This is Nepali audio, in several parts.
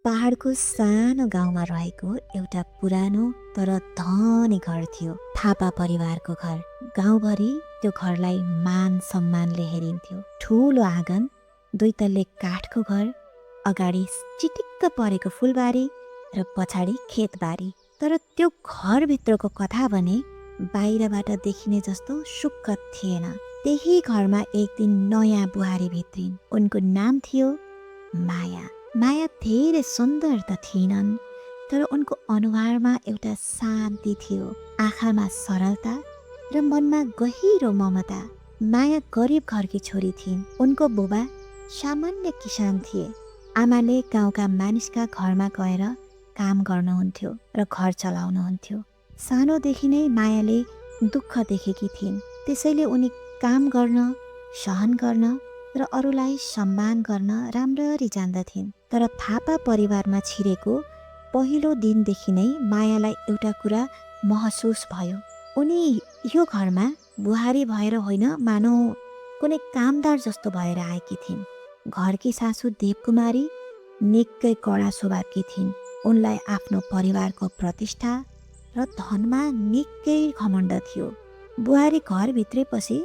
पहाडको सानो गाउँमा रहेको एउटा पुरानो तर धनी घर थियो। थापा परिवारको घर। गाउँभरि त्यो घरलाई मान सम्मानले हेरिन्थ्यो। ठुलो आँगन, दुई तल्ले काठको घर, अगाडि चिटिक्क परेको फुलबारी र पछाडि खेतबारी। तर त्यो घरभित्रको कथा भने बाहिरबाट देखिने जस्तो सुखद थिएन। त्यही घरमा एक दिन नयाँ बुहारी भित्रिन्। उनको नाम थियो माया। माया धेरै सुन्दर त थिएनन्, तर उनको अनुहारमा एउटा शान्ति थियो, आँखामा सरलता र मनमा गहिरो ममता। माया गरिब घरकी छोरी थिइन्। उनको बुबा सामान्य किसान थिए। आमाले गाउँका मानिसका घरमा गएर काम गर्नुहुन्थ्यो र घर चलाउनुहुन्थ्यो। सानोदेखि नै मायाले दुःख देखेकी थिइन्, त्यसैले उनी काम गर्न, सहन गर्न र अरूलाई सम्मान गर्न राम्ररी जान्दथिन्। तर थापा परिवारमा छिरेको पहिलो दिनदेखि नै मायालाई एउटा कुरा महसुस भयो। उनी यो घरमा बुहारी भएर होइन, मानौ कुनै कामदार जस्तो भएर आएकी थिइन्। घरकी सासू देवकुमारी निकै कडा स्वभावकी थिइन्। उनलाई आफ्नो परिवारको प्रतिष्ठा र धनमा निकै घमण्ड थियो। बुहारी घर भित्रेपछि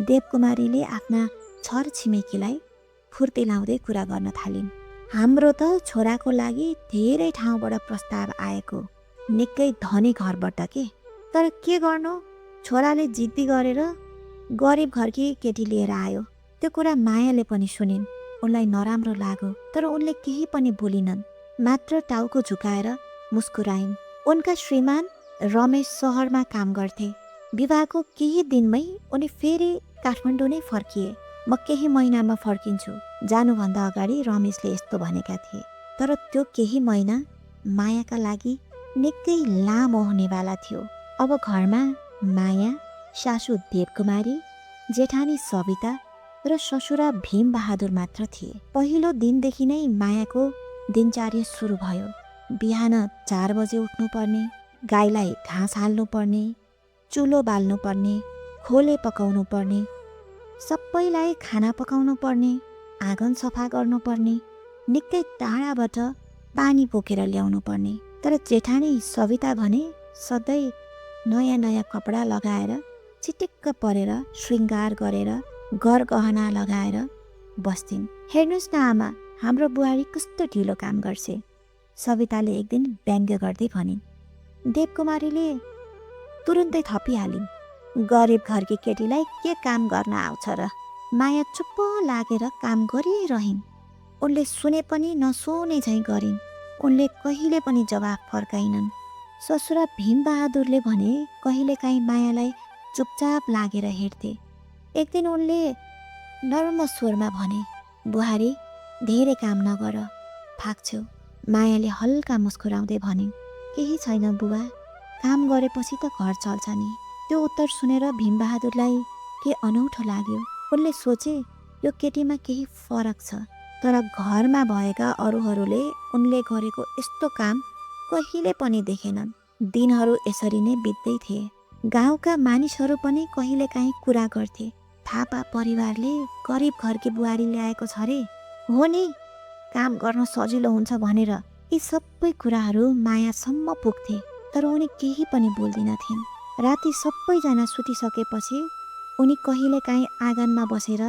देवकुमारीले आफ्ना छर छिमेकीलाई फुर्तिलाउँदै कुरा गर्न थालिन्। हाम्रो त छोराको लागि धेरै ठाउँबाट प्रस्ताव आएको, निकै धनी घरबाट तर के गर्नु, छोराले जिद्दी गरेर गरिब घरकी केटी लिएर आयो। त्यो कुरा मायाले पनि सुनिन्। उनलाई नराम्रो लाग्यो, तर उनले केही पनि बोलिनन्, मात्र टाउको झुकाएर मुस्कुराइन्। उनका श्रीमान रमेश सहरमा काम गर्थे। विवाहको केही दिनमै उनी फेरि काठमाडौँ नै फर्किए। म केही महिनामा फर्किन्छु, जानुभन्दा अगाडि रमेशले यस्तो भनेका थिए। तर त्यो केही महिना मायाका लागि निकै लामो हुनेवाला थियो। अब घरमा माया, सासू देवकुमारी, जेठानी सविता र ससुरा भीमबहादुर मात्र थिए। पहिलो दिनदेखि नै मायाको दिनचर्या सुरु भयो। बिहान 4 बजे उठ्नुपर्ने, गाईलाई घाँस हाल्नुपर्ने, चुलो बाल्नुपर्ने, खोले पकाउनु पर्ने, सबैलाई खाना पकाउनु पर्ने, आँगन सफा गर्नुपर्ने, निकै टाढाबाट पानी बोकेर ल्याउनु पर्ने। तर जेठानी सविता भने सधैँ नयाँ नयाँ कपडा लगाएर, चिटिक्क परेर, श्रृङ्गार गरेर, गहना लगाएर बस्थिन्। हेर्नुहोस् न आमा, हाम्रो बुहारी कस्तो ढिलो काम गर्छे, सविताले एक दिन व्यङ्ग्य गर्दै भनिन्। देवकुमारीले तुरुन्तै थपिहालिन्, गरिब घरकी केटीलाई के काम गर्न आउँछ र। माया चुप्प लागेर काम गरिरहिन्। उनले सुने पनि नसुने झैँ गरिन्। उनले कहिले पनि जवाफ फर्काइनन्। ससुरा भीमबहादुरले भने कहिलेकाहीँ मायालाई चुपचाप लागेर हेर्थे। एक दिन उनले नर्म स्वरमा भने, बुहारी धेरै काम नगर, भाग्छौ। मायाले हल्का मुस्कुराउँदै भनिन्, केही छैन बुबा, काम गरेपछि त घर चल्छ नि। त्यो उत्तर सुनेर भीमबहादुरलाई के अनौठो लाग्यो। उनले सोचे, यो केटीमा केही फरक छ। तर घरमा भएका अरूहरूले उनले गरेको यस्तो काम कहिले पनि देखेनन्। दिनहरू यसरी नै बित्दै थिए। गाउँका मानिसहरू पनि कहिलेकाहीँ कुरा गर्थे, थापा परिवारले गरिब घरकी बुहारी ल्याएको छ रे, हो नि, काम गर्न सजिलो हुन्छ भनेर। यी सबै कुराहरू मायासम्म पुग्थे, तर उनी केही पनि बोल्दिनथिन्। राति सबैजना सुतिसकेपछि उनी कहिलेकाहीँ आँगनमा बसेर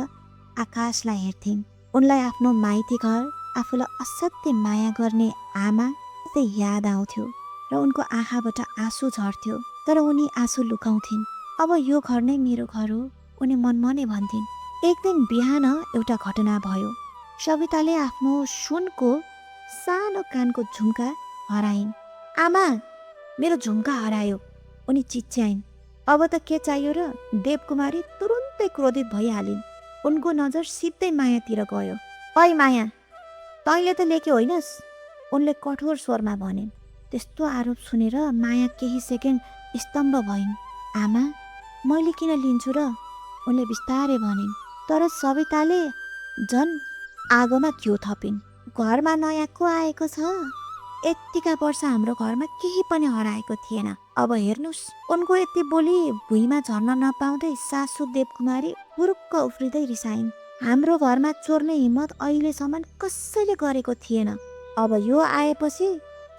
आकाशलाई हेर्थिन्। उनलाई आफ्नो माइती घर, आफूलाई असाध्यै माया गर्ने आमा याद आउँथ्यो र उनको आँखाबाट आँसु झर्थ्यो। तर उनी आँसु लुकाउँथिन्। अब यो घर नै मेरो घर हो, उनी मनमा नै भन्थिन्। एक दिन बिहान एउटा घटना भयो। सविताले आफ्नो सुनको सानो कानको झुम्का हराइन्। आमा, मेरो झुम्का हरायो, उनी चिच्याइन्। अब त के चाहियो र? देवकुमारी तुरुन्तै क्रोधित भइहालिन्। उनको नजर सिधै मायातिर गयो। ओइ माया, तैँले त लेखे होइनस्, उनले कठोर स्वरमा भनिन्। त्यस्तो आरोप सुनेर माया केही सेकेन्ड स्तम्भ भइन्। आमा, मैले किन लिन्छु र? उनले बिस्तारै भनिन्। तर सविताले झन् आगोमा घिउ थपिन्। घरमा नयाँ को आएको छ? यत्तिका वर्ष हाम्रो घरमा केही पनि हराएको थिएन। अब हेर्नुहोस्। उनको यति बोली भुइँमा झर्न नपाउँदै सासू देवकुमारी हुरुक्क उफ्रिँदै रिसाइन्। हाम्रो घरमा चोर्ने हिम्मत अहिलेसम्म कसैले गरेको थिएन। अब यो आएपछि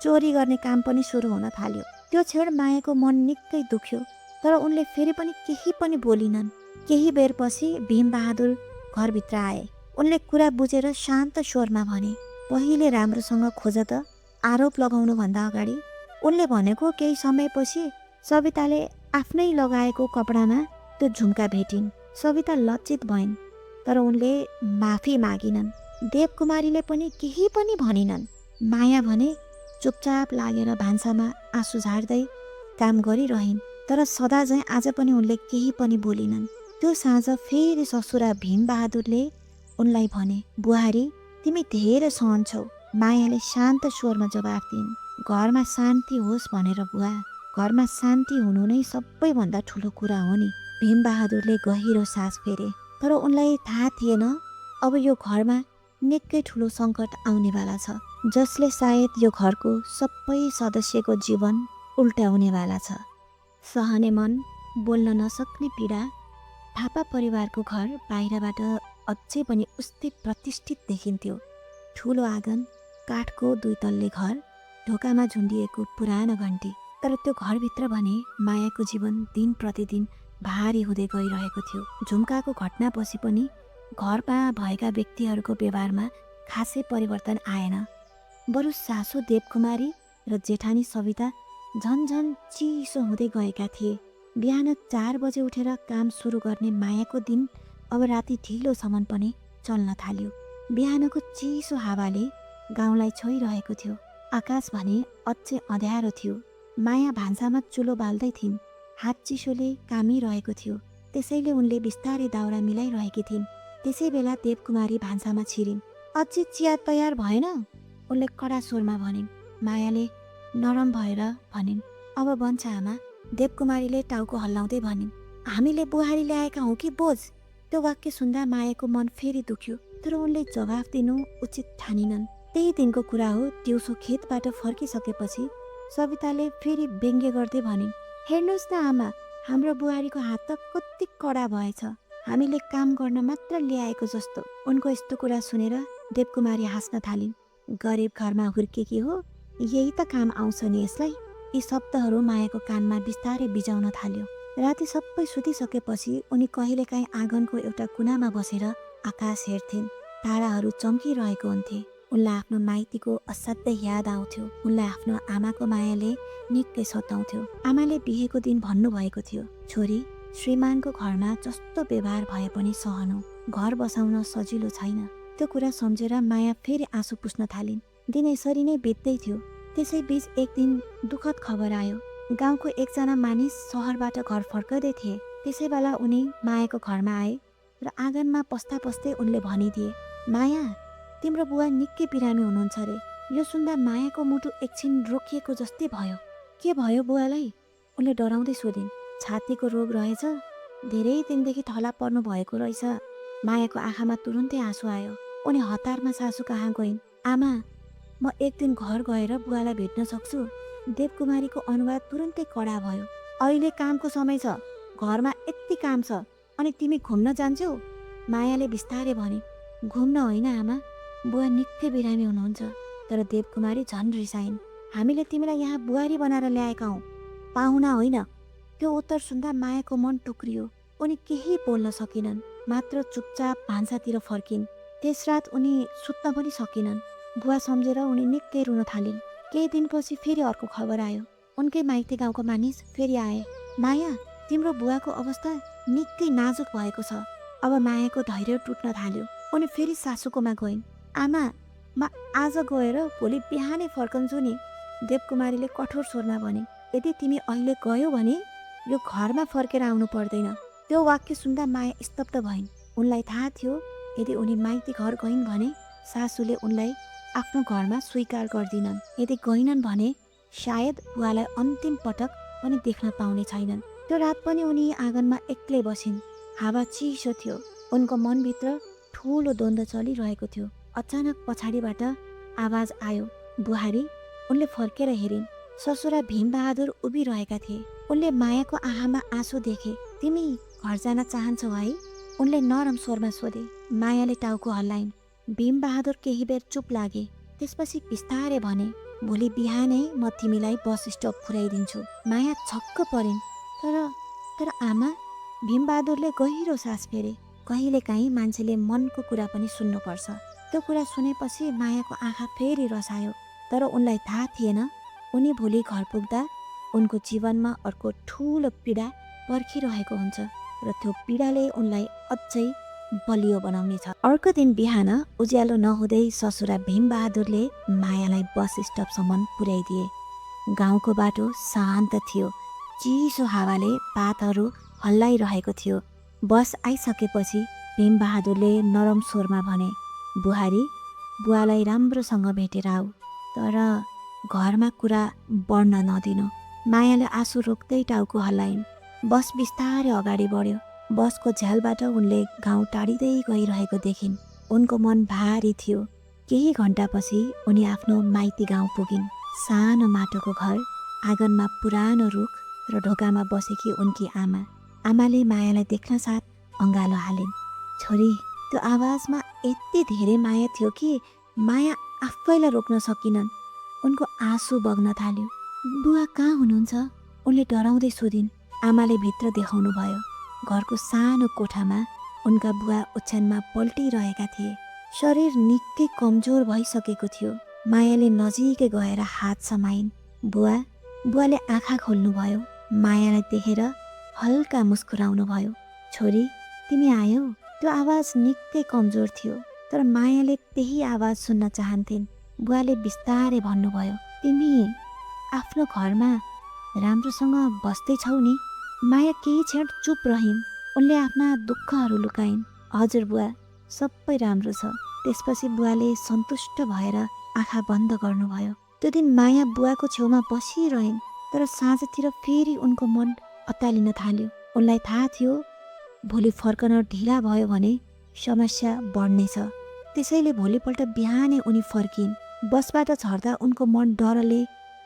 चोरी गर्ने काम पनि सुरु हुन थाल्यो। त्यो क्षण मायाको मन निकै दुख्यो, तर उनले फेरि पनि केही पनि बोलिनन्। केही बेरपछि भीमबहादुर घरभित्र आए। उनले कुरा बुझेर शान्त स्वरमा भने, पहिले राम्रोसँग खोज त। आरोप लगाउनुभन्दा अगाडि उनले भनेको केही समयपछि सविताले आफ्नै लगाएको कपडामा त्यो झुम्का भेटिन्। सविता लज्जित भइन्, तर उनले माफी मागिनन्। देवकुमारीले पनि केही पनि भनिनन्। माया भने चुपचाप लागेर भान्सामा आँसु झार्दै काम गरिरहिन्, तर सदा झैँ आज पनि उनले केही पनि बोलिनन्। त्यो साँझ फेरि ससुरा भीमबहादुरले उनलाई भने, बुहारी तिमी धेरै सहन छौ। मायाले शान्त स्वरमा जवाफ दिइन्, घरमा शान्ति होस् भनेर बुवा, घरमा शान्ति हुनु नै सबैभन्दा ठुलो कुरा हो नि। भीमबहादुरले गहिरो सास फेरे, तर उनलाई थाहा थिएन अब यो घरमा निकै ठुलो सङ्कट आउनेवाला छ, जसले सायद यो घरको सबै सदस्यको जीवन उल्ट्याउनेवाला छ। सहने मन, बोल्न नसक्ने पीडा। थापा परिवारको घर बाहिरबाट अझै पनि उस्तै प्रतिष्ठित देखिन्थ्यो। ठुलो आँगन, काठको 2 तल्ले घर, ढोकामा झुन्डिएको पुरानो घन्टी। तर त्यो घरभित्र भने मायाको जीवन दिन प्रतिदिन भारी हुँदै गइरहेको थियो। झुम्काको घटनापछि पनि घरमा भएका व्यक्तिहरूको व्यवहारमा खासै परिवर्तन आएन। बरु सासू देवकुमारी र जेठानी सविता झन्झन चिसो हुँदै गएका थिए। बिहान 4 बजे उठेर काम सुरु गर्ने मायाको दिन अब राति ढिलोसम्म पनि चल्न थाल्यो। बिहानको चिसो हावाले गाउँलाई छोइरहेको थियो। आकाश भने अझै अँध्यारो थियो। माया भान्सामा चुलो बाल्दै थिइन्। हात चिसोले कामिरहेको थियो, त्यसैले उनले बिस्तारै दाउरा मिलाइरहेकी थिइन्। त्यसै बेला देवकुमारी भान्सामा छिरिन्। अझै चिया तयार भएन? उनले कडा स्वरमा भनिन्। मायाले नरम भएर भनिन्, अब बन्छ आमा। देवकुमारीले टाउको हल्लाउँदै भनिन्, हामीले बुहारी ल्याएका हौँ कि बोझ? त्यो वाक्य सुन्दा मायाको मन फेरि दुख्यो, तर उनले जवाफ दिनु उचित ठानिनन्। त्यही दिनको कुरा हो। दिउँसो खेतबाट फर्किसकेपछि सविताले फेरि व्यङ्ग्य गर्दै भनिन्, हेर्नुहोस् न आमा, हाम्रो बुहारीको हात त कति कडा भएछ, हामीले काम गर्न मात्र ल्याएको जस्तो। उनको यस्तो कुरा सुनेर देवकुमारी हाँस्न थालिन्। गरिब घरमा हुर्केकी हो, यही त काम आउँछ नि यसलाई। यी शब्दहरू मायाको कानमा बिस्तारै बिजाउन थाल्यो। राति सबै सुतिसकेपछि उनी कहिलेकाहीँ आँगनको एउटा कुनामा बसेर आकाश हेर्थिन्। ताराहरू चम्किरहेको हुन्थे। उनलाई आफ्नो माइतीको असाध्यै याद आउँथ्यो। उनलाई आफ्नो आमाको मायाले निकै सताउँथ्यो। आमाले बिहेको दिन भन्नुभएको थियो, छोरी, श्रीमानको घरमा जस्तो व्यवहार भए पनि सहनु, घर बसाउन सजिलो छैन। त्यो कुरा सम्झेर माया फेरि आँसु पुस्न थालिन्। दिन यसरी नै बित्दै थियो। त्यसै बीच एक दिन दुःखद खबर आयो। गाउँको एकजना मानिस सहरबाट घर फर्कदै थिए। त्यसै बेला उनी मायाको घरमा आए र आँगनमा पस्दा पस्दै उनले भनिदिए, माया, तिम्रो बुवा निकै बिरामी हुनुहुन्छ रे। यो सुन्दा मायाको मुटु एकछिन रोकिएको जस्तै भयो। के भयो बुवालाई? उनले डराउँदै सोधिन्। छातीको रोग रहेछ, धेरै दिनदेखि थला पर्नु भएको रहेछ। मायाको आँखामा तुरुन्तै आँसु आयो। उनी हतारमा सासू कहाँ गइन्। आमा, म एक दिन घर गएर बुवालाई भेट्न सक्छु? देवकुमारीको अनुवाद तुरुन्तै कडा भयो। अहिले कामको समय छ, घरमा यति काम छ, अनि तिमी घुम्न जान्छौ? मायाले बिस्तारै भने, घुम्न होइन आमा, बुवा निकै बिरामी हुनुहुन्छ। तर देवकुमारी झन् रिसाइन्। हामीले तिमीलाई यहाँ बुहारी बनाएर ल्याएका हौँ, पाहुना होइन। त्यो उत्तर सुन्दा मायाको मन टुक्रियो। उनी केही बोल्न सकिनन्, मात्र चुपचाप भान्सातिर फर्किन्। त्यस रात उनी सुत्न पनि सकिनन्। बुवा सम्झेर उनी निकै रुन थालिन्। केही दिनपछि फेरि अर्को खबर आयो। उनकै माइती गाउँको मानिस फेरि आए। माया, तिम्रो बुवाको अवस्था निकै नाजुक भएको छ। अब मायाको धैर्य टुट्न थाल्यो। उनी फेरि सासूकोमा गइन्। आमा, म आज गएर भोलि बिहानै फर्कन्छु नि। देवकुमारीले कठोर स्वरमा भने, यदि तिमी अहिले गयौ भने यो घरमा फर्केर आउनु पर्दैन। त्यो वाक्य सुन्दा माया स्तब्ध भइन्। उनलाई थाहा थियो, यदि उनी माइती घर गइन् भने सासूले उनलाई आफ्नो घरमा स्वीकार गर्दिनन्। यदि गइनन् भने सायद बुवालाई अन्तिम पटक पनि देख्न पाउने छैनन्। त्यो रात पनि उनी आँगनमा एक्लै बसिन्। हावा चिसो थियो। उनको मनभित्र ठुलो द्वन्द्व चलिरहेको थियो। अचानक पछाडिबाट आवाज आयो, बुहारी। उनले फर्केर हेरिन्। ससुरा भीमबहादुर उभिरहेका थिए। उनले मायाको आँखामा आँसु देखे। तिमी घर जान चाहन्छौ है? उनले नरम स्वरमा सोधे। मायाले टाउको हल्लाइन्। भीमबहादुर केही बेर चुप लागे। त्यसपछि बिस्तारै भने, भोलि बिहानै म तिमीलाई बस स्टप पुर्याइदिन्छु। माया छक्क परिन्। तर आमा, भीमबहादुरले गहिरो सास फेरे। कहिलेकाहीँ मान्छेले मनको कुरा पनि सुन्नुपर्छ। त्यो कुरा सुनेपछि मायाको आँखा फेरि रसायो। तर उनलाई थाहा थिएन उनी भोलि घर पुग्दा उनको जीवनमा अर्को ठुलो पीडा पर्खिरहेको हुन्छ र त्यो पीडाले उनलाई अझै बलियो बनाउनेछ। अर्को दिन बिहान उज्यालो नहुँदै ससुरा भीमबहादुरले मायालाई बस स्टपसम्म पुर्याइदिए। गाउँको बाटो शान्त थियो। चिसो हावाले पातहरू हल्लाइरहेको थियो। बस आइसकेपछि भीमबहादुरले नरम स्वरमा भने, बुहारी, बुवालाई राम्रोसँग भेटेर आऊ, तर घरमा कुरा बढ्न नदिनु। मायाले आँसु रोक्दै टाउको हल्लाइन्। बस बिस्तारै अगाडि बढ्यो। बसको झ्यालबाट उनले गाउँ टाढिँदै गइरहेको देखिन्। उनको मन भारी थियो। केही घन्टापछि उनी आफ्नो माइती गाउँ पुगिन्। सानो माटोको घर, आँगनमा पुरानो रुख र ढोकामा बसेकी उनकी आमा। आमाले मायालाई देख्न साथ अँगालो हालिन्। छोरी, त्यो आवाजमा यति धेरै माया थियो कि माया आफैलाई रोक्न सकिनन्। उनको आँसु बग्न थाल्यो। बुवा कहाँ हुनुहुन्छ? उनले डराउँदै सोधिन्। आमाले भित्र देखाउनु भयो। घरको सानो कोठामा उनका बुवा ओछ्यानमा पल्टिरहेका थिए। शरीर निकै कमजोर भइसकेको थियो। मायाले नजिकै गएर हात समाइन्। बुवाले आँखा खोल्नुभयो। मायालाई देखेर हल्का मुस्कुराउनु भयो। छोरी, तिमी आयौ? त्यो आवाज निकै कमजोर थियो, तर मायाले त्यही आवाज सुन्न चाहन्थिन्। बुवाले बिस्तारै भन्नुभयो, तिमी आफ्नो घरमा राम्रोसँग बस्दैछौ नि? माया केही क्षण चुप रहिन्। उनले आफ्ना दुःखहरू लुकाइन्। हजुर बुवा, सबै राम्रो छ। त्यसपछि बुवाले सन्तुष्ट भएर आँखा बन्द गर्नुभयो। त्यो दिन माया बुवाको छेउमा बसिरहिन्। तर साँझतिर फेरि उनको मन अत्तालिन थाल्यो। उनलाई थाहा थियो भोलि फर्कन ढिला भयो भने समस्या बढ्नेछ। त्यसैले भोलिपल्ट बिहानै उनी फर्किन्। बसबाट झर्दा उनको मन डरले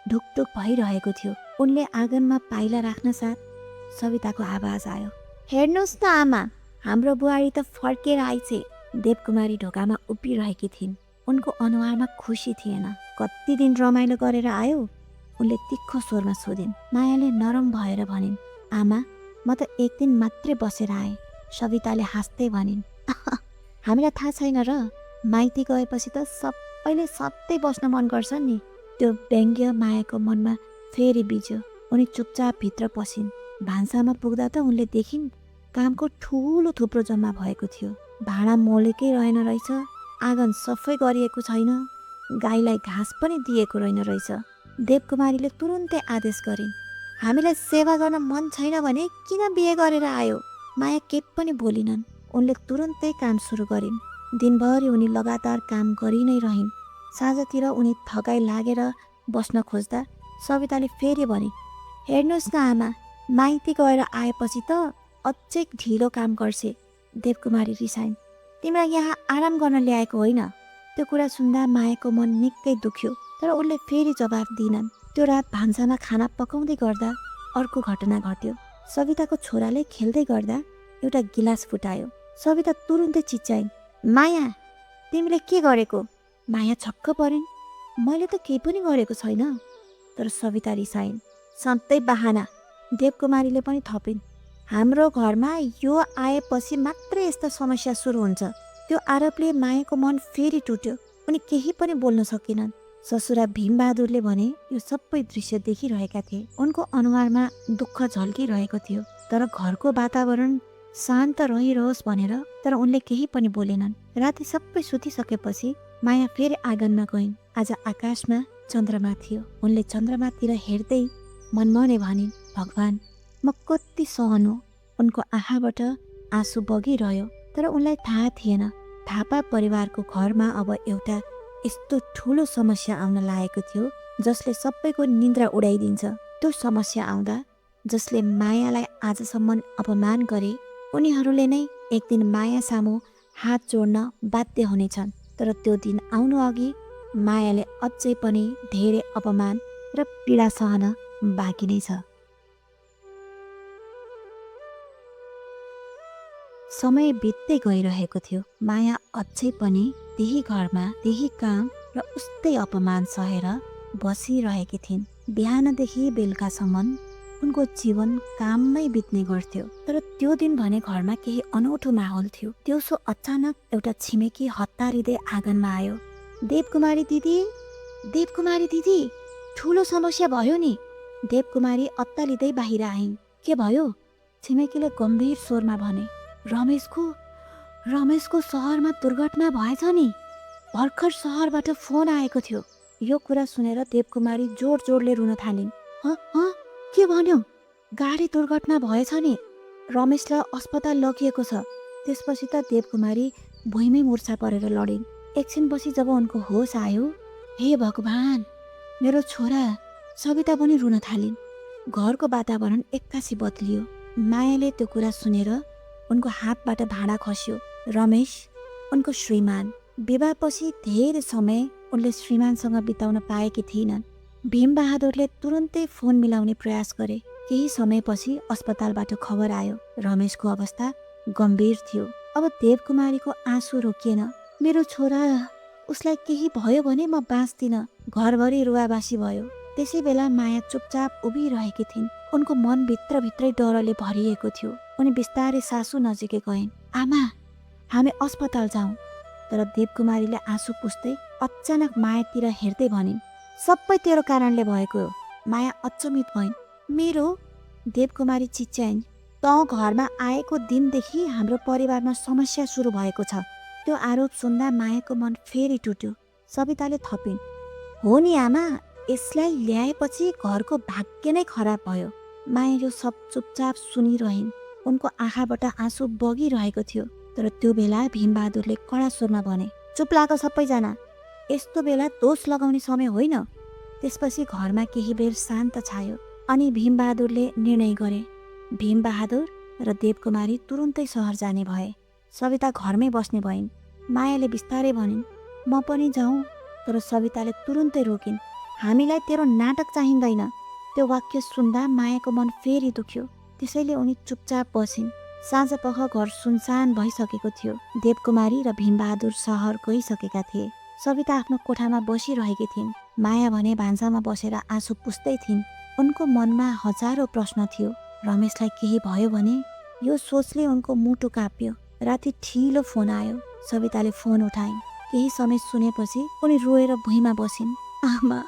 ढुकढुक भइरहेको थियो। उनले आँगनमा पाइला राख्न साथ सविताको आवाज आयो, हेर्नुहोस् न आमा, हाम्रो बुहारी त फर्केर आइछे। देवकुमारी ढोकामा उभिरहेकी थिइन्। उनको अनुहारमा खुसी थिएन। कति दिन रमाइलो गरेर आयो? उनले तिखो स्वरमा सोधिन्। मायाले नरम भएर भनिन्, आमा, म त एक दिन मात्रै बसेर आएँ। सविताले हाँस्दै भनिन्, हामीलाई थाहा छैन र? माइती गएपछि त सबैले सधैँ बस्न मन गर्छ नि। त्यो व्यङ्ग्य मायाको मनमा फेरि बिज्यो। उनी चुपचाप भित्र पसिन्। भान्सामा पुग्दा त उनले देखिन् कामको ठुलो थुप्रो जम्मा भएको थियो। भाँडा मोलेकै रहेन रहेछ। आँगन सफै गरिएको छैन। गाईलाई घाँस पनि दिएको रहेन रहेछ। देवकुमारीले तुरुन्तै आदेश गरिन्, हामीलाई सेवा गर्न मन छैन भने किन बिहे गरेर आयो? माया के पनि बोलिनन्। उनले तुरुन्तै काम सुरु गरिन्। दिनभरि उनी लगातार काम गरि नै रहिन्। साँझतिर उनी थकाइ लागेर बस्न खोज्दा सविताले फेरि भने, हेर्नुहोस् न आमा, माइती गएर आएपछि त अझै ढिलो काम गर्छे। देवकुमारी रिसाइन्, तिमीलाई यहाँ आराम गर्न ल्याएको होइन। त्यो कुरा सुन्दा मायाको मन निकै दुख्यो। तर उनले फेरि जवाफ दिनन्। त्यो रात भान्सामा खाना पकाउँदै गर्दा अर्को घटना घट्यो। सविताको छोराले खेल्दै गर्दा एउटा गिलास फुटायो। सविता तुरुन्तै चिच्याइन्, माया, तिमीले के गरेको? माया छक्क परिन्। मैले त केही पनि गरेको छैन। तर सविता रिसाइन्, सधैँ बहाना। देवकुमारीले पनि थपिन्, हाम्रो घरमा यो आएपछि मात्रै यस्ता समस्या सुरु हुन्छ। त्यो आरोपले मायाको मन फेरि टुट्यो। उनी केही पनि बोल्न सकिनन्। ससुरा भीमबहादुरले भने यो सबै दृश्य देखिरहेका थिए। उनको अनुहारमा दुःख झल्किरहेको थियो। तर घरको वातावरण शान्त रहिरहोस् भनेर तर उनले केही पनि बोलेनन्। राति सबै सुतिसकेपछि माया फेरि आँगनमा गइन्। आज आकाशमा चन्द्रमा थियो। उनले चन्द्रमातिर हेर्दै मनमनै भनिन्, भगवान, म कति सहनु। उनको आँखाबाट आँसु बगिरह्यो। तर उनलाई थाहा थिएन थापा परिवारको घरमा अब एउटा यस्तो ठुलो समस्या आउन लागेको थियो जसले सबैको निन्द्रा उडाइदिन्छ। त्यो समस्या आउँदा जसले मायालाई आजसम्म अपमान गरे उनीहरूले नै एक दिन माया सामु हात जोड्न बाध्य हुनेछन्। तर त्यो दिन आउनु अघि मायाले अझै पनि धेरै अपमान र पीडा सहन बाँकी नै छ। समय बित्दै गइरहेको थियो। माया अझै पनि त्यही घरमा, त्यही काम र उस्तै अपमान सहेर बसिरहेकी थिइन्। बिहानदेखि बेलुकासम्म उनको जीवन काममै बित्ने गर्थ्यो। तर त्यो दिन भने घरमा केही अनौठो माहौल थियो। दिउँसो अचानक एउटा छिमेकी हतारिँदै आँगनमा आयो। देवकुमारी दिदी, देवकुमारी दिदी, ठुलो समस्या भयो नि। देवकुमारी अत्तालिँदै बाहिर आइन्। के भयो? छिमेकीले गम्भीर स्वरमा भने। रमेशको सहरमा दुर्घटना भएछ नि। भर्खर सहरबाट फोन आएको थियो। यो कुरा सुनेर देवकुमारी जोड जोडले रुन थालिन्। के भन्यो? गाडी दुर्घटना भएछ नि। रमेशलाई अस्पताल लगिएको छ। त्यसपछि त देवकुमारी भुइँमै मुर्छा परेर लडिन्। एकछिनपछि जब उनको होस आयो, हे भगवान, मेरो छोरा, सविता पनि रुन थालिन्। घरको वातावरण एक्कासी बदलियो। मायाले त्यो कुरा सुनेर उनको हातबाट भाँडा खस्यो। रमेश उनको श्रीमान। विवाहपछि धेरै समय उनले श्रीमानसँग बिताउन पाएकी थिइनन्। भीमबहादुरले तुरुन्तै फोन मिलाउने प्रयास गरे। केही समयपछि अस्पतालबाट खबर आयो, रमेशको अवस्था गम्भीर थियो। अब देवकुमारीको आँसु रोकिएन। मेरो छोरा, उसलाई केही भयो भने म बाँच्दिन। घरभरि रुवाबासी भयो। त्यसै बेला माया चुपचाप उभिरहेकी थिइन्। उनको मन भित्रभित्रै डरले भरिएको थियो। उनी बिस्तारै सासू नजिकै गइन्। आमा, हामी अस्पताल जाउँ। तर देवकुमारीले आँसु पुस्दै अचानक मायातिर हेर्दै भनिन्, सबै तेरो कारणले भएको हो। माया अचम्मित भइन्। मेरो? देवकुमारी चिच्याइन्। तँ घरमा आएको दिनदेखि हाम्रो परिवारमा समस्या सुरु भएको छ। त्यो आरोप सुन्दा मायाको मन फेरि टुट्यो। सविताले थपिन्, हो नि आमा, यसलाई ल्याएपछि घरको भाग्य नै खराब भयो। माया यो सब चुपचाप सुनिरहिन्। उनको आँखाबाट आँसु बगिरहेको थियो। तर त्यो बेला भीमबहादुरले कडा स्वरमा भने, चुप लाग सबैजना, यस्तो बेला दोष लगाउने समय होइन। त्यसपछि घरमा केही बेर शान्त छायो। अनि भीमबहादुरले निर्णय गरे। भीमबहादुर र देवकुमारी तुरुन्तै सहर जाने भए। सविता घरमै बस्ने भइन्। मायाले बिस्तारै भनिन्, म पनि जाउँ। तर सविताले तुरुन्तै रोकिन्। हामीलाई तेरो नाटक चाहिँदैन। त्यो वाक्य सुन्दा मायाको मन फेरि दुख्यो। त्यसैले उनी चुपचाप बसिन्। साँझपख घर सुनसान भइसकेको थियो। देवकुमारी र भीमबहादुर सहर गइसकेका थिए। सविता आफ्नो कोठामा बसिरहेकी थिइन्। माया भने भान्सामा बसेर आँसु पुस्दै थिइन्। उनको मनमा हजारौं प्रश्न थियो। रमेशलाई केही भयो भने? यो सोचले उनको मुटु काप्यो। राति ठिलो फोन आयो। सविताले फोन उठाइन्। केही समय सुनेपछि उनी रोएर भुइँमा बसिन्। आमा,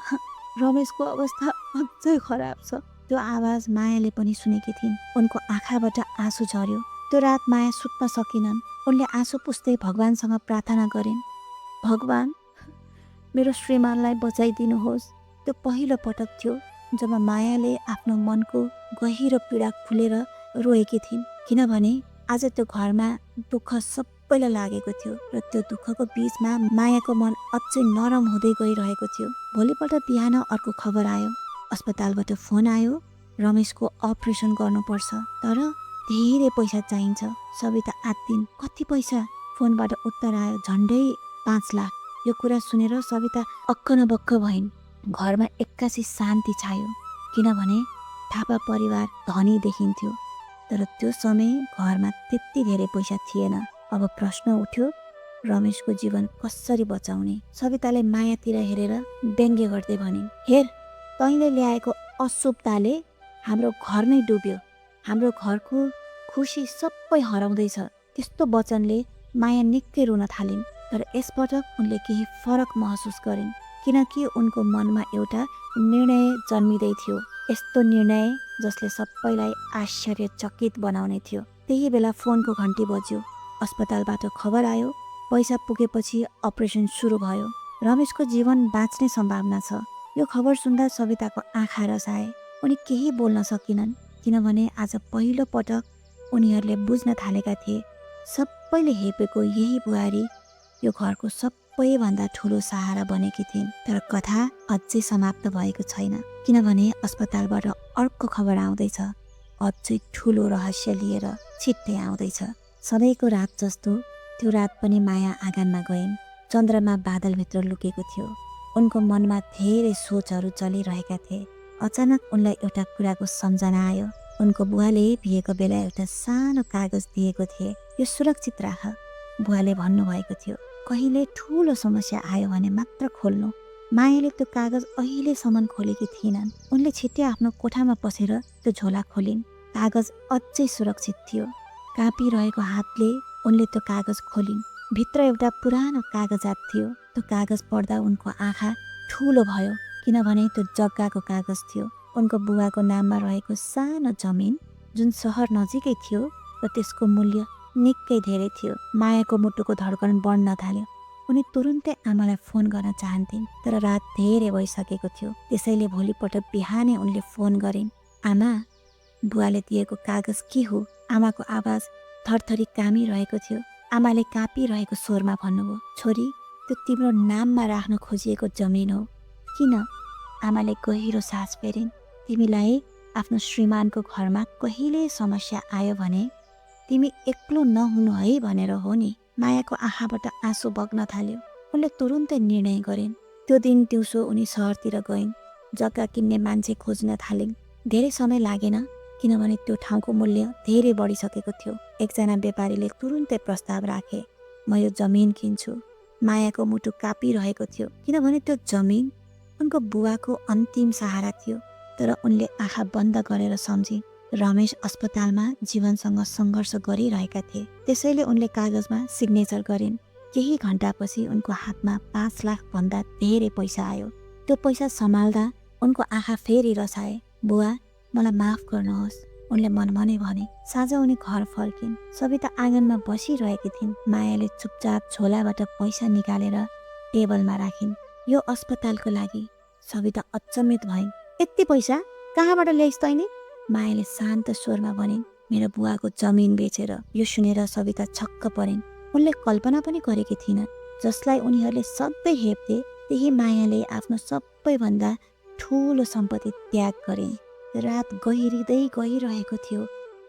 रमेशको अवस्था अझै खराब छ। त्यो आवाज मायाले पनि सुनेकी थिइन्। उनको आँखाबाट आँसु झर्यो। त्यो रात माया सुत्न सकिनन्। उनले आँसु पुस्दै भगवानसँग प्रार्थना गरिन्, भगवान, मेरो श्रीमानलाई बचाइदिनुहोस्। त्यो पहिलो पटक थियो जब मायाले आफ्नो मनको गहिरो पीडा खुलेर रोएकी थिइन्। किनभने आज त्यो घरमा दुःख सबैलाई लागेको थियो र त्यो दुःखको बीचमा मायाको मन अझै नरम हुँदै गइरहेको थियो। भोलिपल्ट बिहान अर्को खबर आयो। अस्पतालबाट फोन आयो, रमेशको अपरेसन गर्नुपर्छ, तर धेरै पैसा चाहिन्छ। सविता आत्तिन्, कति पैसा? फोनबाट उत्तर आयो, झन्डै 5 लाख। यो कुरा सुनेर सविता अक्क न बक्क भइन्। घरमा एक्कासी शान्ति छायो। किनभने थापा परिवार धनी देखिन्थ्यो। तर त्यो समय घरमा त्यति धेरै पैसा थिएन। अब प्रश्न उठ्यो, रमेशको जीवन कसरी बचाउने? सविताले मायातिर हेरेर व्यङ्ग्य गर्दै भनिन्, हेर, तैँले ल्याएको अशुभताले हाम्रो घर नै डुब्यो। हाम्रो घरको खुसी सबै हराउँदैछ। त्यस्तो वचनले माया निकै रुन थालिन्। तर यसपटक उनले केही फरक महसुस गरिन्। किनकि उनको मनमा एउटा निर्णय जन्मिँदै थियो। यस्तो निर्णय जसले सबैलाई आश्चर्यचकित बनाउने थियो। त्यही बेला फोनको घन्टी बज्यो। अस्पतालबाट खबर आयो, पैसा पुगेपछि अपरेसन सुरु भयो। रमेशको जीवन बाँच्ने सम्भावना छ। यो खबर सुन्दा सविताको आँखा रसाए। उनी केही बोल्न सकिनन्। किनभने आज पहिलो पटक उनीहरूले बुझ्न थालेका थिए, सबैले हेपेको यही बुहारी यो घरको सबैभन्दा ठुलो सहारा बनेकी थिइन्। तर कथा अझै समाप्त भएको छैन। किनभने अस्पतालबाट अर्को खबर आउँदैछ। अझै ठुलो रहस्य लिएर छिट्टै आउँदैछ। सधैँको रात जस्तो त्यो रात पनि माया आँगनमा गइन्। चन्द्रमा बादलभित्र लुकेको थियो। उनको मनमा धेरै सोचहरू चलिरहेका थिए। अचानक उनलाई एउटा कुराको सम्झना आयो। उनको बुवाले बिहेको बेला एउटा सानो कागज दिएको थिए, यो सुरक्षित राख। बुवाले भन्नुभएको थियो, कहिले ठुलो समस्या आयो भने मात्र खोल्नु। मायाले त्यो कागज अहिलेसम्म खोलेकी थिएनन्। उनले छिट्टै आफ्नो कोठामा पसेर त्यो झोला खोलिन्। कागज अझै सुरक्षित थियो। काँपिरहेको हातले उनले त्यो कागज खोलिन्। भित्र एउटा पुरानो कागजात थियो। त्यो कागज पढ्दा उनको आँखा ठुलो भयो, किनभने त्यो जग्गाको कागज थियो। उनको बुवाको नाममा रहेको सानो जमिन जुन सहर नजिकै थियो र त्यसको मूल्य निकै धेरै थियो। मायाको मुटुको धड्कन बढ्न थाल्यो। उनी तुरुन्तै आमालाई फोन गर्न चाहन्थिन्, तर रात धेरै भइसकेको थियो। त्यसैले भोलिपल्ट बिहानै उनले फोन गरिन्। आमा, बुवाले दिएको कागज के हो? आमाको आवाज थरथरी कामिरहेको थियो। आमाले काँपिरहेको स्वरमा भन्नुभयो, छोरी, त्यो तिम्रो नाममा राख्न खोजिएको जमिन हो। किन? आमाले गहिरो सास फेरिन्। तिमीलाई आफ्नो श्रीमानको घरमा कहिले समस्या आयो भने तिमी एक्लो नहुनु है भनेर हो नि। मायाको आँखाबाट आँसु बग्न थाल्यो। उनले तुरुन्तै निर्णय गरिन्। त्यो दिन दिउँसो उनी सहरतिर गइन्। जग्गा किन्ने मान्छे खोज्न थालिन्। धेरै समय लागेन, किनभने त्यो ठाउँको मूल्य धेरै बढिसकेको थियो। एकजना व्यापारीले तुरुन्तै प्रस्ताव राखे, म यो जमिन किन्छु। मायाको मुटु काँपिरहेको थियो, किनभने त्यो जमिन उनको बुवाको अन्तिम सहारा थियो। तर उनले आँखा बन्द गरेर सम्झिन्, रमेश अस्पतालमा जीवनसँग सङ्घर्ष गरिरहेका थिए। त्यसैले उनले कागजमा सिग्नेचर गरिन्। केही घन्टापछि उनको हातमा 5 लाख भन्दा धेरै पैसा आयो। त्यो पैसा सम्हाल्दा उनको आँखा फेरि रसाए। बुवा, मलाई माफ गर्नुहोस्, उनले मनमनै भने। साँझ उनी घर फर्किन्। सविता आँगनमा बसिरहेकी थिइन्। मायाले चुपचाप झोलाबाट पैसा निकालेर टेबलमा राखिन्। यो अस्पतालको लागि। सविता अचम्मित भइन्। यति पैसा कहाँबाट ल्याइस् तैँले? मायाले शान्त स्वरमा भनिन्, मेरो बुवाको जमिन बेचेर। यो सुनेर सविता छक्क परिन्। उनले कल्पना पनि गरेकी थिइनन्। जसलाई उनीहरूले सधैँ हेप्थे, त्यही मायाले आफ्नो सबैभन्दा ठुलो सम्पत्ति त्याग गरे। रात गहिरिँदै गइरहेको थियो।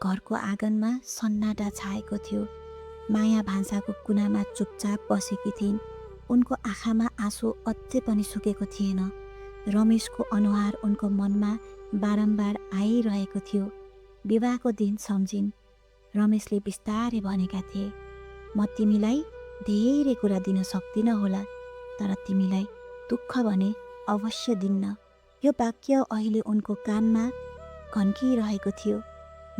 घरको आँगनमा सन्नाटा छाएको थियो। माया भान्साको कुनामा चुपचाप बसेकी थिइन्। उनको आँखामा आँसु अझै पनि सुकेको थिएन। रमेशको अनुहार उनको मनमा बारम्बार आइरहेको थियो। विवाहको दिन सम्झिन्। रमेशले बिस्तारै भनेका थिए, म तिमीलाई धेरै कुरा दिन सक्दिनँ होला, तर तिमीलाई दुःख भने अवश्य दिन्न। यो वाक्य अहिले उनको कानमा घन्किरहेको थियो।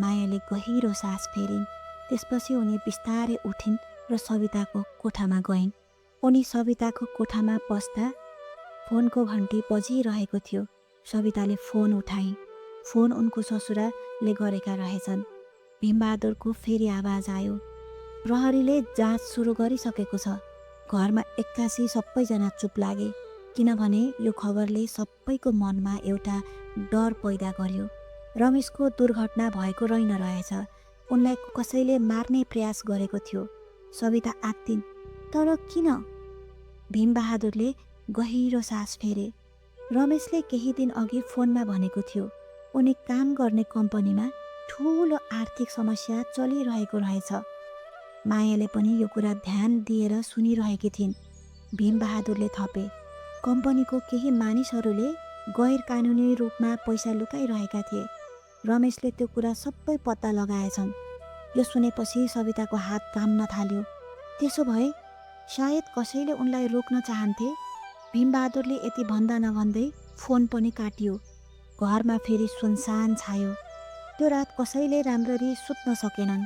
मायाले गहिरो सास फेरिन्। त्यसपछि उनी बिस्तारै उठिन् र सविताको कोठामा गइन्। उनी सविताको कोठामा पस्दा फोनको घन्टी बजिरहेको थियो। सविताले फोन उठाइन्। फोन उनको ससुराले गरेका रहेछन्। भीमबहादुरको फेरि आवाज आयो, प्रहरीले जाँच सुरु गरिसकेको छ। घरमा एक्कासी सबैजना चुप लागे, किनभने यो खबरले सबैको मनमा एउटा डर पैदा गर्यो। रमेशको दुर्घटना भएको रहेन रहेछ। उनलाई कसैले मार्ने प्रयास गरेको थियो। सविता आत्तिन्, तर किन? भीमबहादुरले गहिरो सास फेरे। रमेशले केही दिन अघि फोनमा भनेको थियो, उनी काम गर्ने कम्पनीमा ठुलो आर्थिक समस्या चलिरहेको रहेछ। मायाले पनि यो कुरा ध्यान दिएर सुनिरहेकी थिइन्। भीमबहादुरले थपे, कम्पनीको केही मानिसहरूले गैर कानुनी रूपमा पैसा लुकाइरहेका थिए। रमेशले त्यो कुरा सबै पत्ता लगाएछन्। यो सुनेपछि सविताको हात काम्न थाल्यो। त्यसो भए सायद कसैले उनलाई रोक्न चाहन्थे। भीमबहादुरले यति भन्दा नभन्दै फोन पनि काटियो। घरमा फेरि सुनसान छायो। त्यो रात कसैले राम्ररी सुत्न सकेनन्।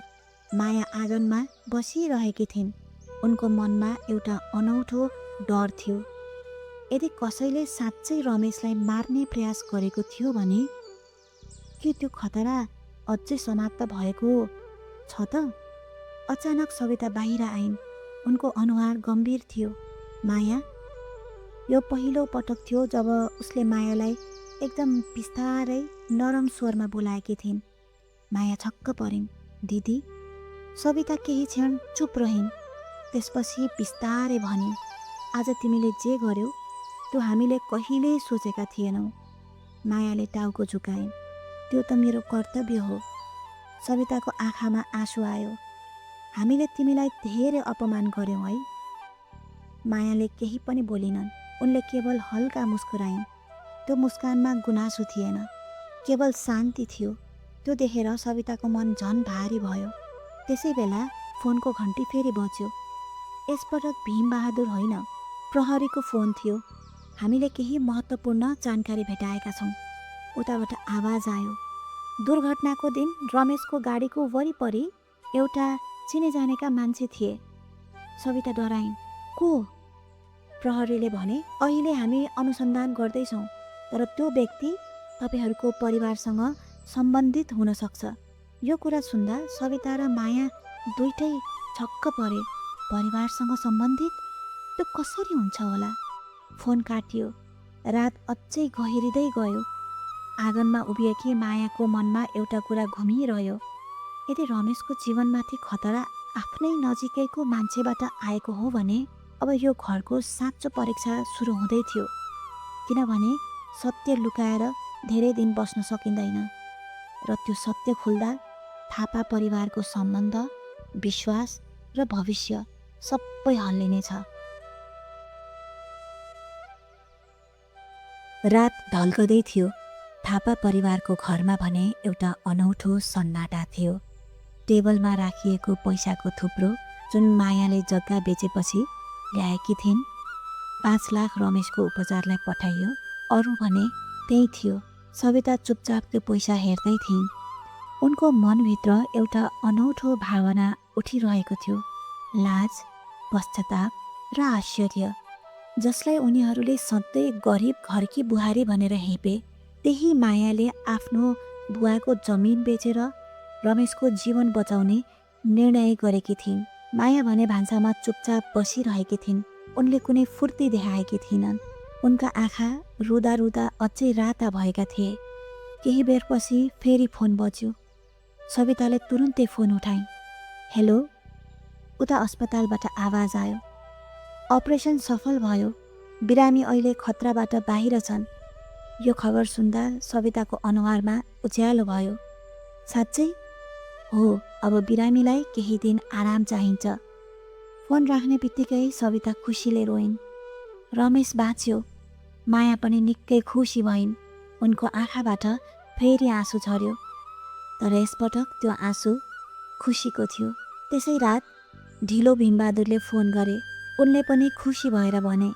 माया आँगनमा बसिरहेकी थिइन्। उनको मनमा एउटा अनौठो डर थियो। यदि कसैले साँच्चै रमेशलाई मार्ने प्रयास गरेको थियो भने के त्यो खतरा अझै समाप्त भएको छ त? अचानक सविता बाहिर आइन्। उनको अनुहार गम्भीर थियो। माया, यो पहिलो पटक थियो जब उसले मायालाई एकदम बिस्तारै नरम स्वरमा बोलाएकी थिइन्। माया छक्क परिन्। दिदी? सविता केही क्षण चुप रहिन्। त्यसपछि बिस्तारै भनिन्, आज तिमीले जे गर्यौ त्यो हामीले कहिल्यै सोचेका थिएनौँ। मायाले टाउको झुकाइन्। त्यो त मेरो कर्तव्य हो। सविताको आँखामा आँसु आयो। हामीले तिमीलाई धेरै अपमान गर्यौँ है। मायाले केही पनि बोलिनन्। उनले केवल हल्का मुस्कुराइन्। त्यो मुस्कानमा गुनासो थिएन, केवल शान्ति थियो। त्यो देखेर सविताको मन झन भारी भयो। त्यसै बेला फोनको घन्टी फेरि बज्यो। यसपटक भीमबहादुर होइन, प्रहरीको फोन थियो। हामीले केही महत्त्वपूर्ण जानकारी भेटाएका छौँ। उताबाट आवाज आयो। दुर्घटनाको दिन रमेशको गाडीको वरिपरि एउटा चिने जानेका मान्छे थिए। सविता डराइन्। को? प्रहरीले भने, अहिले हामी अनुसन्धान गर्दैछौँ, तर त्यो व्यक्ति तपाईँहरूको परिवारसँग सम्बन्धित हुन सक्छ। यो कुरा सुन्दा सविता र माया दुइटै छक्क परे। परिवारसँग सम्बन्धित? त्यो कसरी हुन्छ होला? फोन काटियो। रात अझै गहिरिँदै गयो। आँगनमा उभिएकी मायाको मनमा एउटा कुरा घुमिरह्यो। यदि रमेशको जीवनमाथि खतरा आफ्नै नजिकैको मान्छेबाट आएको हो भने अब यो घरको साँचो परीक्षा सुरु हुँदै थियो। किनभने सत्य लुकाएर धेरै दिन बस्न सकिँदैन र त्यो सत्य खुल्दा थापा परिवारको सम्बन्ध, विश्वास र भविष्य सबै हल्लिनेछ। रात ढल्कदै थियो। थापा परिवारको घरमा भने एउटा अनौठो सन्नाटा थियो। टेबलमा राखिएको पैसाको थुप्रो जुन मायाले जग्गा बेचेपछि ल्याएकी थिइन्। 5 लाख रमेशको उपचारलाई पठाइयो। अरू भने त्यही थियो। सविता चुपचाप त्यो पैसा हेर्दै थिइन्। उनको मनभित्र एउटा अनौठो भावना उठिरहेको थियो। लाज, पश्चाताप र आश्चर्य, जसलाई उनीहरूले सधैँ गरिब घरकी बुहारी भनेर हेपे। त्यही मायाले आफ्नो बुवाको जमिन बेचेर रमेशको जीवन बचाउने निर्णय गरेकी थिइन्। माया भने भान्सामा चुपचाप बसिरहेकी थिइन्। उनले कुनै फुर्ती देखाएकी थिइनन्। उनका आँखा रुँदा रुँदा अझै राता भएका थिए। केही बेरपछि फेरि फोन बज्यो। सविताले तुरुन्तै फोन उठाइन्। हेलो। उता अस्पतालबाट आवाज आयो। अपरेसन सफल भयो। बिरामी अहिले खतराबाट बाहिर छन्। यो खबर सुन्दा सविताको अनुहारमा उज्यालो भयो। साँच्चै? हो, अब बिरामीलाई केही दिन आराम चाहिन्छ। फोन राख्ने बित्तिकै सविता खुसीले रोइन्। रमेश बाँच्यो। माया पनि निकै खुसी भइन्। उनको आँखाबाट फेरि आँसु झर्यो। तर यसपटक त्यो आँसु खुसीको थियो। त्यसै रात ढिलो भीमबहादुरले फोन गरे। उनले पनि खुसी भएर भने,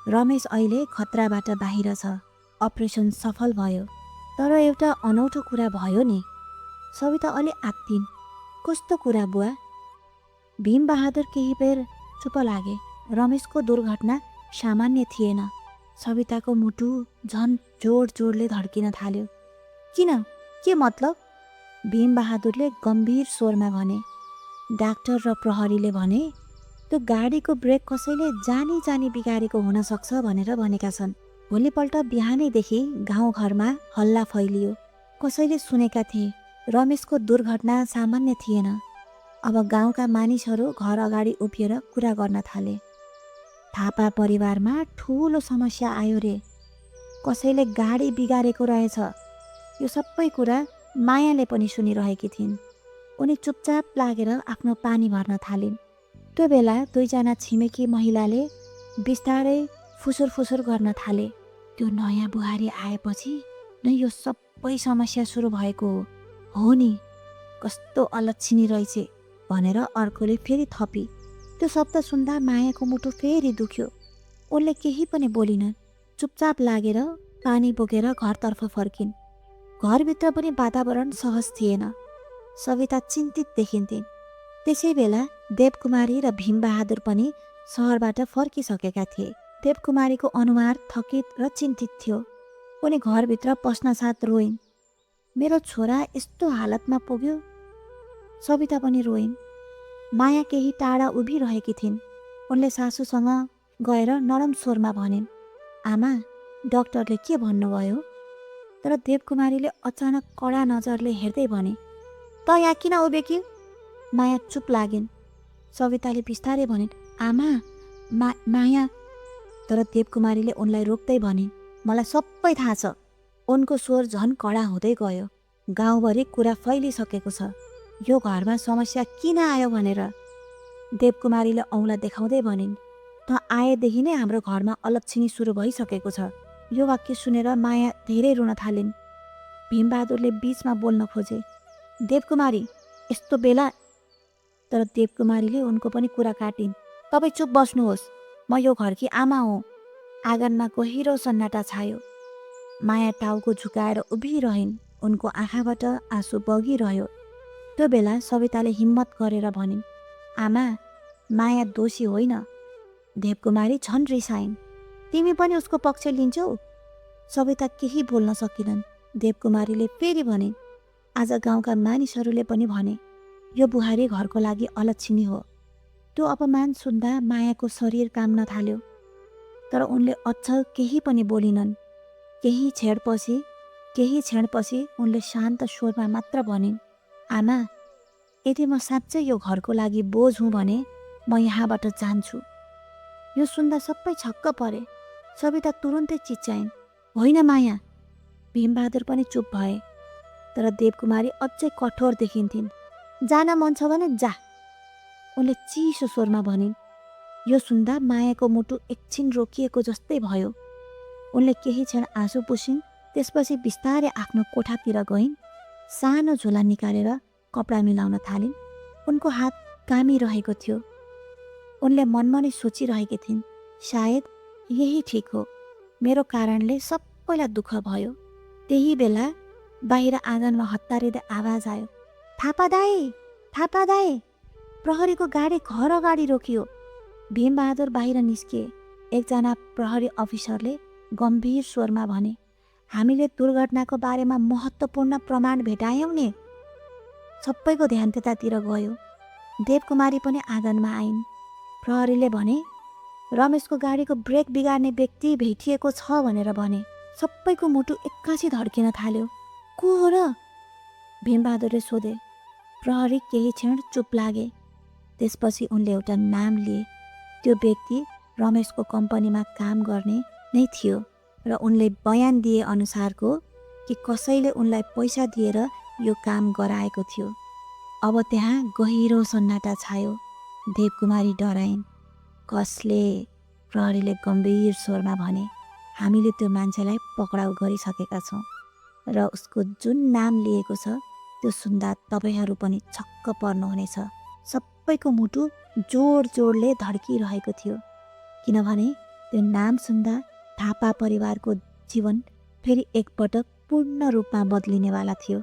रमेश अहिले खतराबाट बाहिर छ। अपरेसन सफल भयो। तर एउटा अनौठो कुरा भयो नि। सविता अलि आत्तिन्। कस्तो कुरा बुवा? भीमबहादुर केही बेर चुप लागे। रमेशको दुर्घटना सामान्य थिएन। सविताको मुटु झन् जोड जोडले धड्किन थाल्यो। किन? के मतलब? भीमबहादुरले गम्भीर स्वरमा भने। डाक्टर र प्रहरीले भने त्यो गाडीको ब्रेक कसैले जानी जानी बिगारेको हुन सक्छ भनेर भनेका छन्। भोलिपल्ट बिहानैदेखि गाउँघरमा हल्ला फैलियो। कसैले सुनेका थिए रमेशको दुर्घटना सामान्य थिएन। अब गाउँका मानिसहरू घर अगाडि उभिएर कुरा गर्न थाले। थापा परिवारमा ठुलो समस्या आयो रे। कसैले गाडी बिगारेको रहेछ। यो सबै कुरा मायाले पनि सुनिरहेकी थिइन्। उनी चुपचाप लागेर आफ्नो पानी भर्न थालिन्। त्यो बेला 2जना छिमेकी महिलाले बिस्तारै फुसुर फुसुर गर्न थाले। त्यो नयाँ बुहारी आएपछि नै यो सबै समस्या सुरु भएको हो नि। कस्तो अलक्षिणी रहेछ भनेर अर्कोले फेरि थपी। त्यो शब्द सुन्दा मायाको मुटु फेरि दुख्यो। उनले केही पनि बोलिनन्। चुपचाप लागेर पानी बोकेर घरतर्फ फर्किन्। घरभित्र पनि वातावरण सहज थिएन। सविता चिन्तित देखिन्थिन्। त्यसै बेला देवकुमारी र भीमबहादुर पनि सहरबाट फर्किसकेका थिए। देवकुमारीको अनुहार थकित र चिन्तित थियो। उनी घरभित्र पस्न साथ रोइन्। मेरो छोरा यस्तो हालतमा पुग्यो। सविता पनि रोइन्। माया केही टाढा उभिरहेकी थिइन्। उनले सासूसँग गएर नरम स्वरमा भनिन्, आमा, डाक्टरले के भन्नुभयो? तर देवकुमारीले अचानक कडा नजरले हेर्दै भने, त यहाँ किन उभिएकी? माया चुप लागिन्। सविताले बिस्तारै भनिन्, आमा, माया। तर देवकुमारीले उनलाई रोक्दै भनिन्, मलाई सबै थाहा छ। उनको स्वर झन् कडा हुँदै गयो। गाउँभरि कुरा फैलिसकेको छ। यो घरमा समस्या किन आयो भनेर। देवकुमारीले औँला देखाउँदै भनिन्, त आएदेखि नै हाम्रो घरमा अलक्षिणी सुरु भइसकेको छ। यो वाक्य सुनेर माया धेरै रुन थालिन्। भीमबहादुरले बीचमा बोल्न खोजे, देवकुमारी, यस्तो बेला। तर देवकुमारीले उनको पनि कुरा काटिन्। तपाईँ चुप बस्नुहोस्, म यो घरकी आमा हुँ। आँगनमा गहिरो सन्नाटा छायो। माया टाउको झुकाएर उभिरहन्। उनको आँखाबाट आँसु बगिरह्यो। त्यो बेला सविताले हिम्मत गरेर भनिन्, आमा, माया दोषी होइन। देवकुमारी झन् रिसाइन्। तिमी पनि उसको पक्ष लिन्छौ? सविता केही बोल्न सकिनन्। देवकुमारीले फेरि भनिन्, आज गाउँका मानिसहरूले पनि भने, यो बुहारी घरको लागि अलक्षिणी हो। त्यो अपमान सुन्दा मायाको शरीर काम्न थाल्यो। तर उनले अझ केही पनि बोलिनन्। केही क्षणपछि उनले शान्त स्वरमा मात्र भनिन्, आमा, यदि म साँच्चै यो घरको लागि बोझ हुँ भने म यहाँबाट जान्छु। यो सुन्दा सबै छक्क परे। सविता तुरुन्तै चिच्याइन्, होइन माया। भीमबहादुर पनि चुप भए। तर देवकुमारी अझै कठोर देखिन्थिन्। जान मन छ भने जा, उनले चिसो स्वरमा भनिन्। यो सुन्दा मायाको मुटु एकछिन रोकिएको जस्तै भयो। उनले केही क्षण आँसु पुसिन्। त्यसपछि बिस्तारै आफ्नो कोठातिर गइन्। सानो झोला निकालेर कपडा मिलाउन थालिन्। उनको हात कामिरहेको थियो। उनले मनमा नै सोचिरहेकी थिइन्, सायद यही ठिक हो। मेरो कारणले सबैलाई दुःख भयो। त्यही बेला बाहिर आँगनमा हत्तारिँदै आवाज आयो, थापा दाई। प्रहरीको गाडी घर अगाडि रोकियो। भीमबहादुर बाहिर निस्किए। एकजना प्रहरी अफिसरले गम्भीर स्वरमा भने, हामीले दुर्घटनाको बारेमा महत्त्वपूर्ण प्रमाण भेटायौँ नि। सबैको ध्यान त्यतातिर गयो। देवकुमारी पनि आँगनमा आइन्। प्रहरीले भने, रमेशको गाडीको ब्रेक बिगार्ने व्यक्ति भेटिएको छ भनेर भने। सबैको मुटु एक्कासी धड्किन थाल्यो। को हो र? भीमबहादुरले सोधे। प्रहरी केही क्षण चुप लागे। त्यसपछि उनले एउटा नाम लिए। त्यो व्यक्ति रमेशको कम्पनीमा काम गर्ने नै थियो र उनले बयान दिए अनुसारको कि कसैले उनलाई पैसा दिएर यो काम गराएको थियो। अब त्यहाँ गहिरो सन्नाटा छायो। देवकुमारी डराइन्। कसले? प्रहरीले गम्भीर स्वरमा भने, हामीले त्यो मान्छेलाई पक्राउ गरिसकेका छौँ र उसको जुन नाम लिएको छ त्यो सुन्दा तपाईँहरू पनि छक्क पर्नुहुनेछ। सबैको मुटु जोडले धड्किरहेको थियो, किनभने त्यो नाम सुन्दा थापा परिवारको जीवन फेरि एकपटक पूर्ण रूपमा बदलिनेवाला थियो।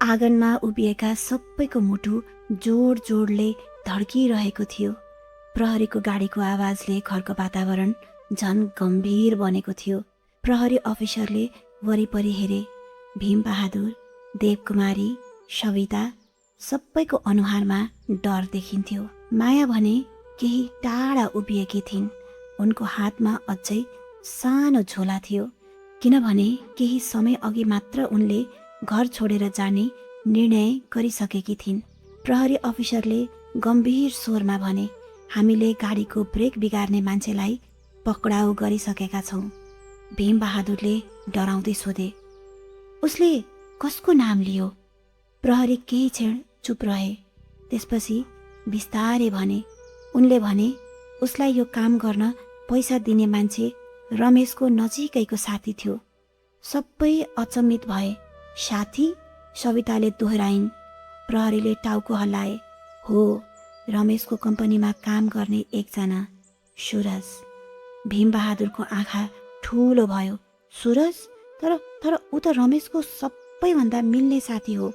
आँगनमा उभिएका सबैको मुटु जोडले धड्किरहेको थियो। प्रहरीको गाडीको आवाजले घरको वातावरण झन गम्भीर बनेको थियो। प्रहरी अफिसरले वरिपरि हेरे। भीमबहादुर, देवकुमारी, सविता सबैको अनुहारमा डर देखिन्थ्यो। माया भने केही टाढा उभिएकी थिइन्। उनको हातमा अझै सानो झोला थियो, किनभने केही समय अघि मात्र उनले घर छोडेर जाने निर्णय गरिसकेकी थिइन्। प्रहरी अफिसरले गम्भीर स्वरमा भने, हामीले गाडीको ब्रेक बिगार्ने मान्छेलाई पक्राउ गरिसकेका छौँ। भीमबहादुरले डराउँदै सोधे, उसले कसको नाम लियो? प्रहरी केही क्षण चुप रहे। त्यसपछि बिस्तारै भने, उनले भने, उसलाई यो काम गर्न पैसा दिने मान्छे रमेशको नजिकैको साथी थियो। सबै अचम्मित भए। साथी? सविताले दोहोऱ्याइन्। प्रहरीले टाउको हल्लाए। हो, रमेशको कम्पनीमा काम गर्ने एकजना सुरज। भीमबहादुरको आँखा ठुलो भयो। सुरज? तर ऊ त रमेशको सबैभन्दा मिल्ने साथी हो।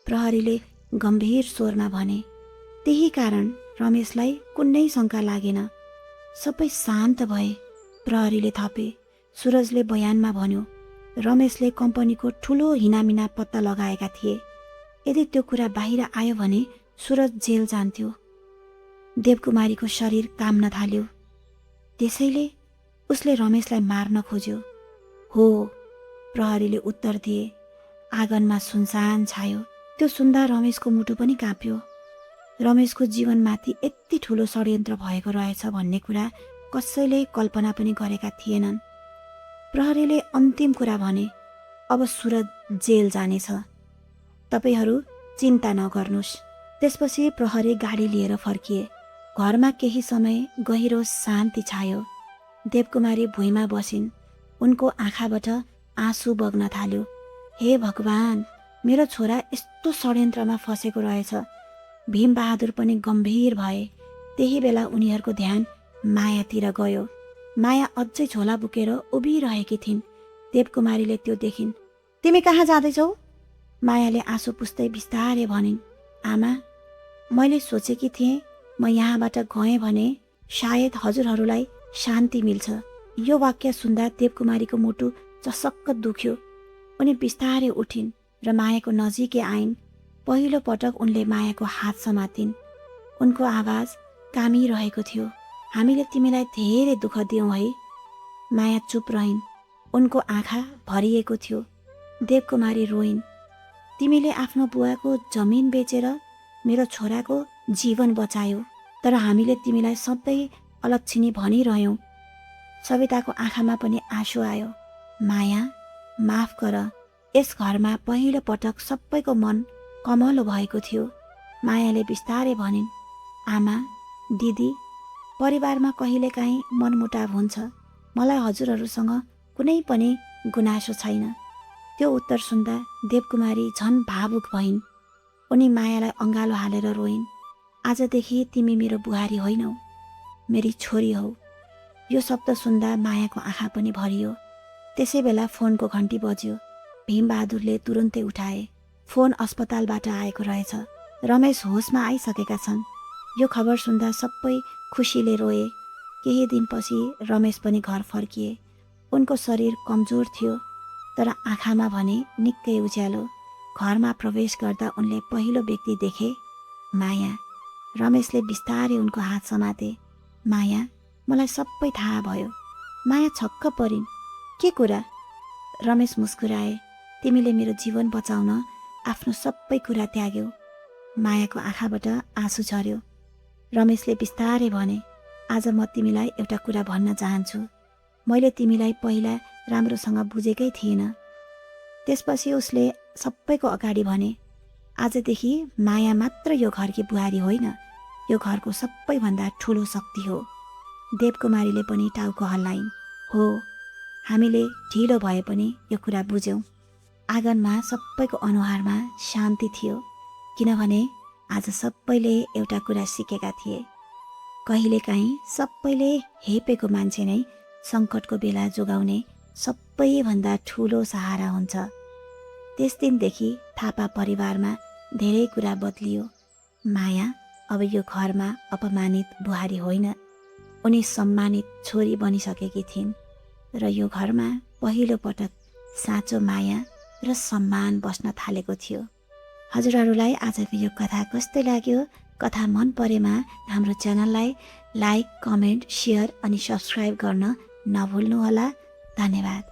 प्रहरीले गम्भीर स्वरमा भने। त्यही कारण रमेशलाई कुनै शङ्का लागेन। सबै शान्त भए। प्रहरीले थपे। सुरजले बयानमा भन्यो, रमेशले कम्पनीको ठुलो हिनामिना पत्ता लगाएका थिए। यदि त्यो कुरा बाहिर आयो भने सुरज जेल जान्थ्यो। देवकुमारीको शरीर काम्न थाल्यो। त्यसैले उसले रमेशलाई मार्न खोज्यो। हो, प्रहरीले उत्तर दिए। आँगनमा सुनसान छायो। त्यो सुन्दा रमेशको मुटु पनि काँप्यो। रमेशको जीवनमाथि यति ठुलो षड्यन्त्र भएको रहेछ भन्ने कुरा कसैले कल्पना पनि गरेका थिएनन्। प्रहरीले अन्तिम कुरा भने, अब सुरज जेल जानेछ। तपाईहरू चिन्ता नगर्नुहोस्। त्यसपछि प्रहरी गाडी लिएर फर्किए। घरमा केही समय गहिरो शान्ति छायो। देवकुमारी भुइँमा बसिन्। उनको आँखाबाट आँसु बग्न थाल्यो। हे भगवान, मेरो छोरा यस्तो षड्यन्त्रमा फसेको रहेछ। भीमबहादुर पनि गम्भीर भए। त्यही बेला उनीहरूको ध्यान मायातिर गयो। माया अझै झोला बोकेर उभिरहेकी थिइन्। देवकुमारीले त्यो देखिन्। तिमी कहाँ जाँदैछौ? मायाले आँसु पुस्दै बिस्तारै भनिन्। आमा, मैले सोचेकी थिएँ म यहाँबाट गएँ भने सायद हजुरहरूलाई शान्ति मिल्छ। यो वाक्य सुन्दा देवकुमारीको मुटु चसक्क दुख्यो। उनी बिस्तारै उठिन् र मायाको नजिकै आइन्। पहिलो पटक उनले मायाको हात समातिन्। उनको आवाज कामिरहेको थियो। हामीले तिमीलाई धेरै दुःख दियौँ है। माया चुप रहिन्। उनको आँखा भरिएको थियो। देवकुमारी रोइन्। तिमीले आफ्नो बुवाको जमिन बेचेर मेरो छोराको जीवन बचायो, तर हामीले तिमीलाई सधैँ अलक्षिणी भनिरह्यौँ। सविताको आँखामा पनि आँसु आयो। माया, माफ गर। यस घरमा पहिलो पटक सबैको मन कमलो भएको थियो। मायाले बिस्तारै भनिन्। आमा, दिदी, परिवारमा कहिलेकाहीँ मनमुटाव हुन्छ। मलाई हजुरहरूसँग कुनै पनि गुनासो छैन। त्यो उत्तर सुन्दा देवकुमारी झन् भावुक भइन्। उनी मायालाई अँगालो हालेर रोइन्। आजदेखि तिमी मेरो बुहारी होइनौ, मेरी छोरी हौ। यो शब्द सुन्दा मायाको आँखा पनि भरियो। त्यसै बेला फोनको घन्टी बज्यो। भीमबहादुरले तुरुन्तै उठाए। फोन अस्पतालबाट आएको रहेछ। रमेश होसमा आइसकेका छन्। यो खबर सुन्दा सबै खुसीले रोए। केही दिनपछि रमेश पनि घर फर्किए। उनको शरीर कमजोर थियो, तर आँखामा भने निकै उज्यालो। घरमा प्रवेश गर्दा उनले पहिलो व्यक्ति देखे माया। रमेशले बिस्तारै उनको हात समाते। माया, मलाई सबै थाहा भयो। माया छक्क परिन्। के कुरा? रमेश मुस्कुराए। तिमीले मेरो जीवन बचाउन आफ्नो सबै कुरा त्याग्यौ। मायाको आँखाबाट आँसु झर्यो। रमेशले बिस्तारै भने, आज म तिमीलाई एउटा कुरा भन्न चाहन्छु। मैले तिमीलाई पहिला राम्रोसँग बुझेकै थिइनँ। त्यसपछि उसले सबैको अगाडि भने, आजदेखि माया मात्र यो घरकी बुहारी होइन, यो घरको सबैभन्दा ठुलो शक्ति हो। देवकुमारीले पनि टाउको हल्लाइन्। हो, हामीले ढिलो भए पनि यो कुरा बुझ्यौँ। आँगनमा सबैको अनुहारमा शान्ति थियो, किनभने आज सबैले एउटा कुरा सिकेका थिए। कहिलेकाहीँ सबैले हेपेको मान्छे नै सङ्कटको बेला जोगाउने सबैभन्दा ठुलो सहारा हुन्छ। त्यस दिनदेखि थापा परिवारमा धेरै कुरा बदलियो। माया अब यो घरमा अपमानित बुहारी होइन, उनी सम्मानित छोरी बनिसकेकी थिइन् र यो घरमा पहिलो पटक साँचो माया र सम्मान बस्न थालेको थियो। हजुरहरूलाई आजको यो कथा कस्तो लाग्यो? कथा मन परेमा हाम्रो च्यानललाई लाइक, कमेन्ट, सेयर अनि सब्सक्राइब गर्न नभुल्नुहोला। धन्यवाद।